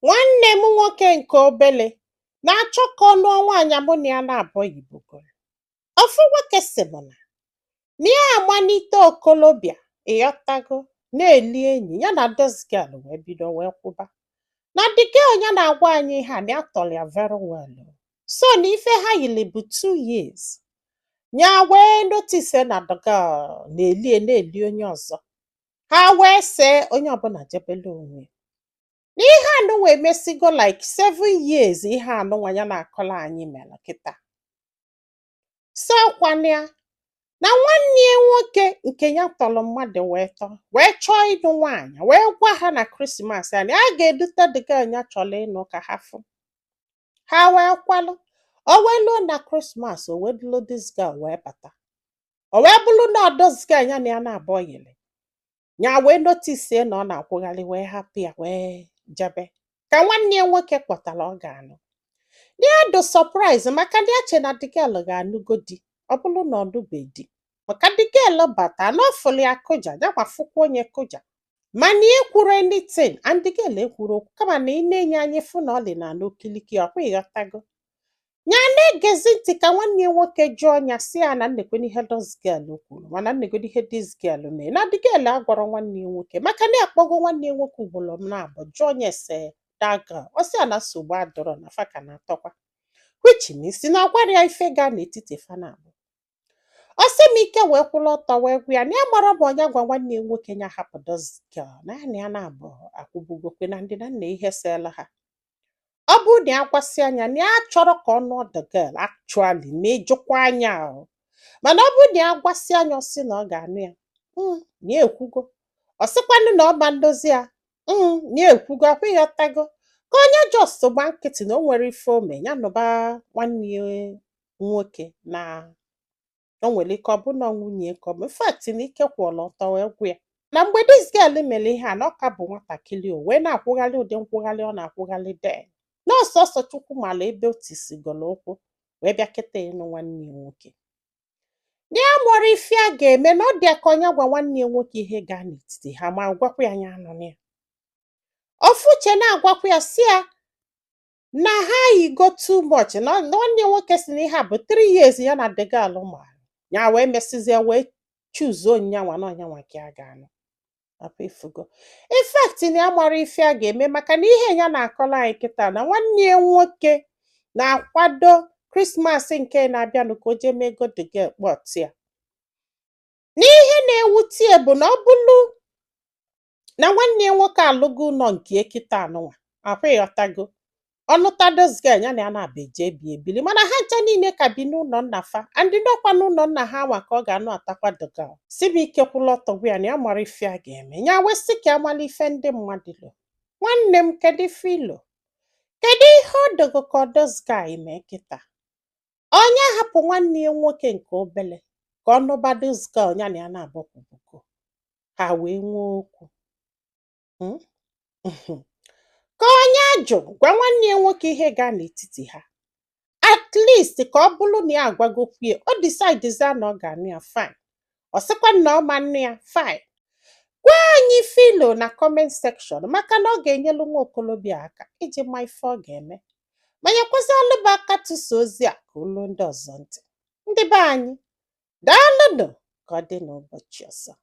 Nwanne m nwoke nke obele na-achọ ka ọ lụọ nwaanyị mụ na ya na-abụghị bugoro. Ofu nwoke sị m na ya amalite okolobịa, ịghọtago, na-eli enyi ya na this girl wee bido wee kwụba. Na the girl ya na-agwa anyị ihe a na ya tọrọ ya very well o. So na ife ha yili bụ 2 years. Ya wee notice na the girl na-eli na-eli onye ọzọ. Ha wee see onye ọbụla jebele onwe ya. Na ihe anụnwa emesigo like 7 years, ihe anụnwa ya na-akọrọ anyị mere kịta. So ọkwanụ ya na nwanne ya nwoke nke ya tọrọ mmadụ wee tọọ wee chọọ ịnụ nwaanyị, wee gwa ha na Christmas a na ya ga-edute the girl ya chọrọ ịnụ ka ha fụ. Ha wee kwalụ. O wee luo na Christmas, o wee dulu this girl wee bata. O wee bụrụ na ọ this girl ya na ya na-abụọ yiri. Ya wee notice na ọ na-akwụgharị, wee hapụ ya wee jebe. Ka nwanne ya nwoke kpọtara ọ ga-anụ. Ya dị surprise maka na ya che na the girl ga-anụgo di. Ọ bụrụ na ọ nụbe di. Maka the girl bata na ọ fụrụ ya kụja, ya fụkwa onye kụja. Mana ya ekwuro anything and the girl ekwuro okwu, kama na ị na-enye anyị fụ na ọ dị na n'okirikiri ọkwa, ịghọtago. Ya na-egezi ntị ka nwanne ya nwoke jụọ ya, sị ya na nnekwe ihe this girl kwuru, mana nnegodi ihe this girl mee, na the girl agwọrọ nwanne ya nwoke, maka na ya akpọgo nwanne ya nwoke ugboro na-abụ jụọ ya ese that girl. Ọ sị ya na nsogbu adọrọ, na fa ka na-atọkwa, which means na ọ gwara ya ife gaa n'etiti fa na-abụ. Ọ sị m ike wee kwụrụ ọtọ wee gwa ya na ya mara ma onye gwa nwanne ya nwoke ya hapụ this girl, na ya na ya na-abụ akwụbugokwe na ndị na nna ihe seela ha. Ọ bụrụ na ya gwasị anya na ya chọrọ ka ọ nụọ the girl actually, ma ịjụkwa anya o, mana ọ bụrụ na ya gwasị anya, ọ sị na ọ ga-anụ ya, na ya ekwugo. Ọ sịkwanụ na ọ ma ndozi ya, na ya ekwugo akwa, ịghọtago, ka onye just gba nkịtị na o nwere ife ome ya nụba nwanne ya nwoke, na o nwere ike ọ bụ na nwunye ka ọ bụ. In fact, na ike kwụọla ọtọ wee gwụ ya na mgbe this girl mere ihe a, na ọ ka bụ nwatakịrị, o wee na-akwụghalị ụdị nkwụghalị ọ na-akwụghalị den na ọsọsọ Chukwu mala ebe o tisigolo ụkwụ wee bịa kịta ịnụ nwanne ya nwoke. Ya mụrụ ife a ga-eme na ọ dị ka onye gwa nwanne ya nwoke ihe gaa n'etiti ha, ma gwakwa ya ya anụ ya. Ofu uche na-agwakwa ya, si ya na ha yigo too much, na nwanne ya nwoke si na ihe a bụ 3 years ya na the girl mara ya, wee mesizie wee chuzuo nyanwa na ọnyanwa ka ya ga-anụ. Papa, ifugo, in fact, na ya mara ife a ga-eme, maka na ihe ya na-akọrọ anyị kịta na nwanne ya nwoke na-akwado Christmas nke na-abịanụ ka o jee mee go the girl kpọt ya. N'ihe na-ewute ya bụ na ọ bụrụ na nwanne ya nwoke alụgo ụlọ nke kịta anụnwa akwa, ịghọtago, ọnụta this girl, ya na ya na-abịa eje ebi ebili, mana ha ncha niile ka bi n'ụlọ nna fa, and nọkwa n'ụlọ nna ha nwa ka ọ ga-anụ atakwa the girl. Si bụ ike kwụlụ ọtọ gwa ya na ya mara ife a ga-eme. Ya wee sị ka amala ife ndị mmadụ lo. Nwanne m, kedu ife ilo? Kedu ihe ọ dogo ka ọ this guy mee kịta? Onye hapụ nwanne ya nwoke nke obele ka ọ nụba this girl ya na ya na-abọkwubugo, ha wee nwee okwu? Ka onye ajụ gwa nwanne ya nwoke ihe gaa n'etiti ha, at least ka ọ bụrụ na ya agwagokwu ya, o decide na ọ ga-anụ ya, fine. Ọ sịkwa na ọ ma nnu ya, fine. Gwa anyị filo na comment section, maka na ọ ga-enyelu nwa okolobịa aka iji ma ife ọ ga-eme, ma nyekwazịalụ bụ aka tụsa ozi a ka olu ndị ọzọ ntị. Ndị be anyị, daalụnụ. Ka ọ dị n'ụbọchị ọzọ.